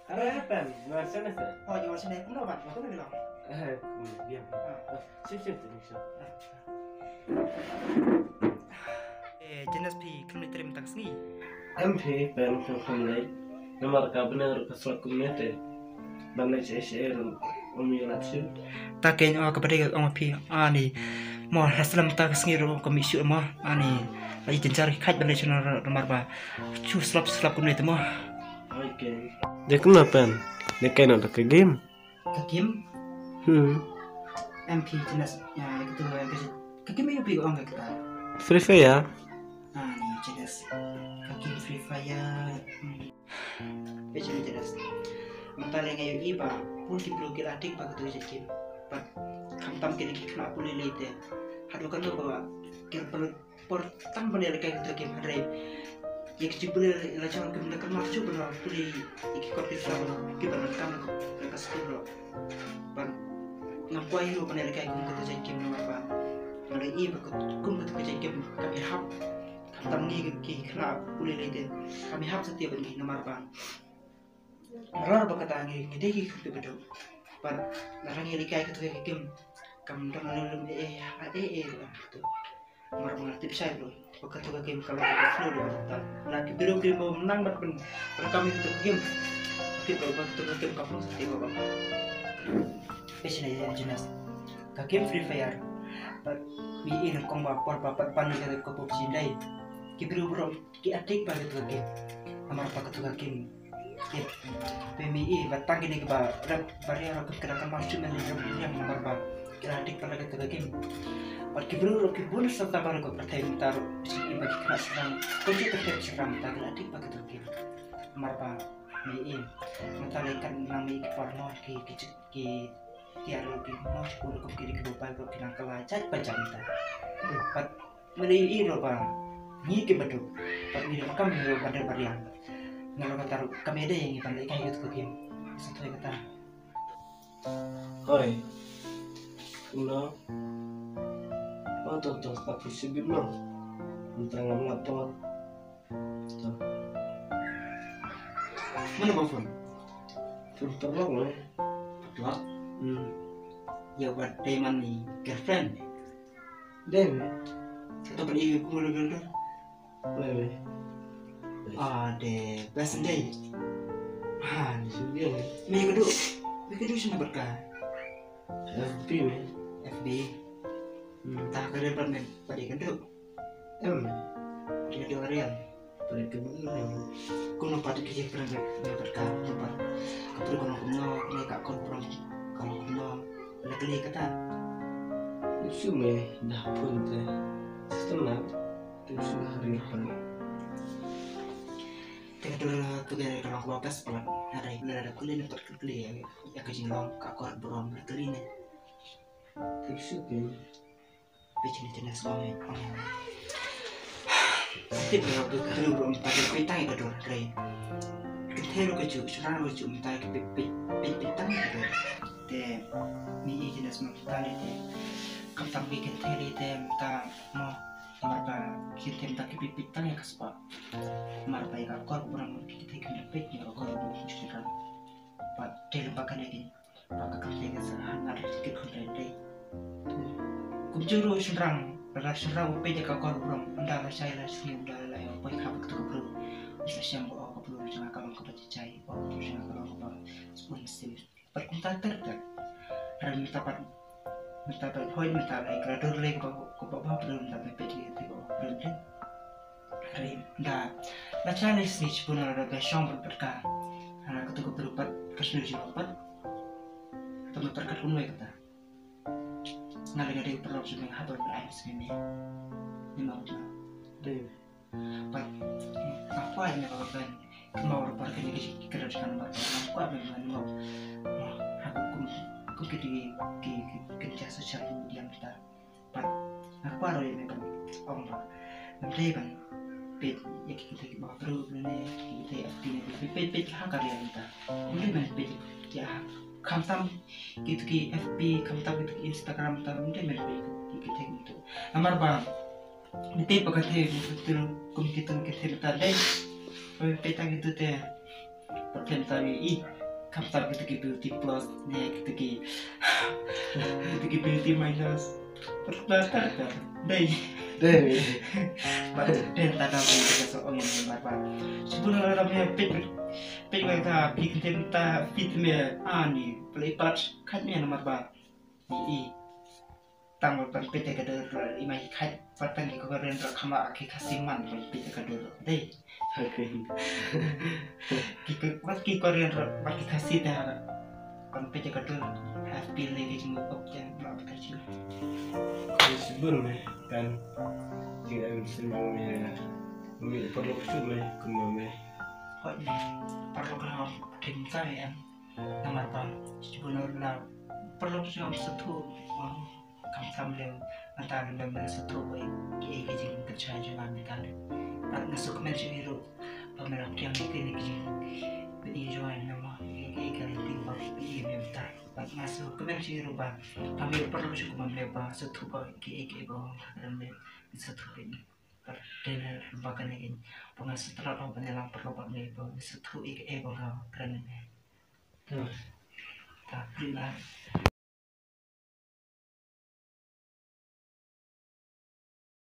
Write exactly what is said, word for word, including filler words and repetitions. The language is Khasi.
Are pen, mar sana sa. Oh, you are sana. No, but no, no, no. Eh, hmm, yeah. Ah. Oh, sip, sip, sip, sip. Eh, Jenas, phi khlem leit trei mynta ka sngi? Em phi, pen phi khlem leit. Namar ka bneng ruh ka slap kumne te. Ban leit sha sha ruh ym ïoh lad shuh. Ta kein, oh, kaba dei ong phi, ani. Mo, la slem mynta ka sngi ruh ka mih shuh mo, ani. La i jynjar khait ban leit sha, namar ba shu slap slap kumne te mo. Oi kein. Dei kumno pen? Dei kein noh da ka game? Ka game? Hmm. Em phi, Jenas, ïa, ïa katu, ïa ka, ka game aïu phi ong kata? Free Fire. Ah, ni, Jenas. Ka game Free Fire. Hmm. Phi, Jenas. Mynta lei nga ïohi ba bun ki briew ki la addict bha katu ka game. Bad khamtam kine ki khynnah pule lei te. Haduh katno ba ki por tang ban ïalehkai katu ka game, hynrei ïa ki jingpule la jong kim da kynmaw shuh ban pule ïa ki kot ki sla ban, kiba donkam na ka skul ruh. Bad ngam kwah ïa u ban ïalehkai kum katu ka jait game namar ba nga la ïohi ba kum katu ka jait game kam ïahap. Khamtam ngi ki khynnah pule lei te kam ïahap satia bad ngi namar ba Ror ba kata ngi, ngi dei ki khun kiba duk. Bad lada ngi ïalehkai katu ka game, kam don lem lem eh eh eh eh ruh katu. Mar ba nga tip shai ruh ba katu ka game ka long kaba slow ruh kata. La ki briew kiba nang bad ban rakam ïa katu ka game. Ki ba ba katu ka game ka pun sati ba ba. Phi shane ïa Jenas. Ka game Free Fire. Bad mi i na kong ba por ba pat ban ka ka PUBG dei. Ki briew ruh ki addict bha katu ka game. Namar ba katu ka game. Ki, phi mi i ba tang kine kiba rep baria ruh ki da kynmaw shuh ban rep baria namar ba ki la addict bha katu ka game. Bad ki briew ruh ki bun sata bha ruh ka pyrthei mynta ruh, phi i ba ki khynnah syrang, kumjuh ka pyrthei syrang mynta ki la addict bha katu ka game. Namar ba mi i mynta lei kan nang mi i ki por mo ki ki ki ki ïa ruh ki mo shu kum ki dei ki mobile ruh ki nang kylla jait ba jait mynta. Bad Mynta i ruh ba ngi kiba duk, bad ngi ruh kam ngi ruh ban dei ba riang. Nga ruh kata ruh kam ïadei ïa ngi ban lehkai ïa katu ka game. Sa thoi kata. Hoi. Kumno? Oh, to, to, ta phi sibit no. Mynta ngam lap to. To. Mano ba phone? Phone paralok ne. Paralok? Hmm. Ïa, wat dei man i girlfriend. Dei me. Kato pyn-i kumno lei ka dor? Dei me. Ah, dei best dei. Ah, ni. Dei me. Me ka dor. Me ka dor shano bad ka? F B me. F B. Hmm. Ta ka dei bad me bad ka dor. Em. Ka dor rian. Pyrkhat kumno, kumno pat ki jingpyrkhat, pyrkhat kumno pat. Ka pyrkhat kumno, kumno, kane ka akor burom ka long kumno, la kylli kata. Shu me da phone te. System na. Te shu ha ri pan. Te ka dur tu ka long kaba best palat. Hynrei lada kylli ne pat kylli ïa ka jinglong ka akor burom, la kylli ne. Te shu ke. Peit shane, shane sngewbha. Tip ba ka briew ruh mynta ka peit tang ïa ka dur hynrei kynthei ruh kajuh, shynrang ruh kajuh mynta ki peit, peit, peit, peit tang ïa ka dur. Te ngi i shane sngewbha mynta lei te khamtam ki kynthei lei te mynta mo, namar ba ki kynthei mynta ki peit, peit tang ïa ka spah. Namar ba ïa ka akor burom ki kynthei kim da peit ïa ka akor burom ki shynrang. Ba te lem ba kane ki Ba ka kynthei ka sa han ar tiket khun dei dei. Kumjuh ruh shynrang, lada shynrang u peit ïa ka akor burom, ynda la shai la sngi ynda la ïa poi khap katu ka briew. U sa shem ba o ka briew jong nga ka long kaba jai, o ka briew jong nga ka long kaba sbun mynsiem. Bad kumta ter ter. Hynrei mynta pat, mynta pat hoi mynta lei ka la dur lei kaba, kaba bha briew mynta peit ïa ka briew dei. Hynrei da la challenge ni shibun la da ba shong bad ka. Hana katu ka briew pat ka shu jubab pat. Tang ka pyrkhat kumno kata. Nga lei nga dei ka paralok jong me, haba ba ai sngewbha me. Ni ma ba. Dei. Pat nga kwah ïa me ba ban kynmaw ruh pat kane ka jingkyrpad jong nga, nga kwah me ba ni ma. Ha kum kum ki dei ki ki ki social media mynta. Pat nga kwah ruh ïa me ban ong ba ym dei ban peit ïa ki kynthei kiba briew ne ki kynthei FB ne peit peit peit ha ka rian mynta. Ym dei ban peit ïa ha khamtam kitu ki FB khamtam kitu ki Instagram ta ym dei ban peit ïa ki kynthei kitu. Namar ba ngi tip ba kynthei kitu kum kitu kynthei mynta dei. Peit tang kitu te. Pynta i, khamtam kita ki beauty plus ne kita ki, kita ki beauty minus. Tar tar tar. Dei. Dei. Ba dei ta da kita so ong ïa namar ba. Sibun la ram ïa pit pit wa ta pit tem ta pit me ani play part khat me namar ba. I i. Tang wa pan pit ka dur i mai khat. Patang ki ko ren ra khama ki Khasi man pit ka dur. Dei. Okay. Ki ko wat ki ko ren ra wat ki Khasi ta. Kon pit ka dur. Hap pil le ki jingmut pop jan ra ka chi. Sibun me kan. Jingim sibun me. Me paralok sibun me kumno me. Hoi me. Paralok ha tim sa me em. Namar ba sibun la paralok sibun satu. Kam sam lem anta lem lem satu ba ki ki jing ka chai jing am kan. Ba nga suk men sibun ru. Ba me rak tiang ki ni ki jing. Ni join nama ki ki ka ting ba ki me ta. Ba nga suk men sibun ru ba. Ba me paralok sibun me ba satu ba ki ki ba kan me satu ba ni. Ba dei ba kan ni. Ba nga satu ba ni lang paralok ba me ba satu i ki ba kan ni. Ta pri la.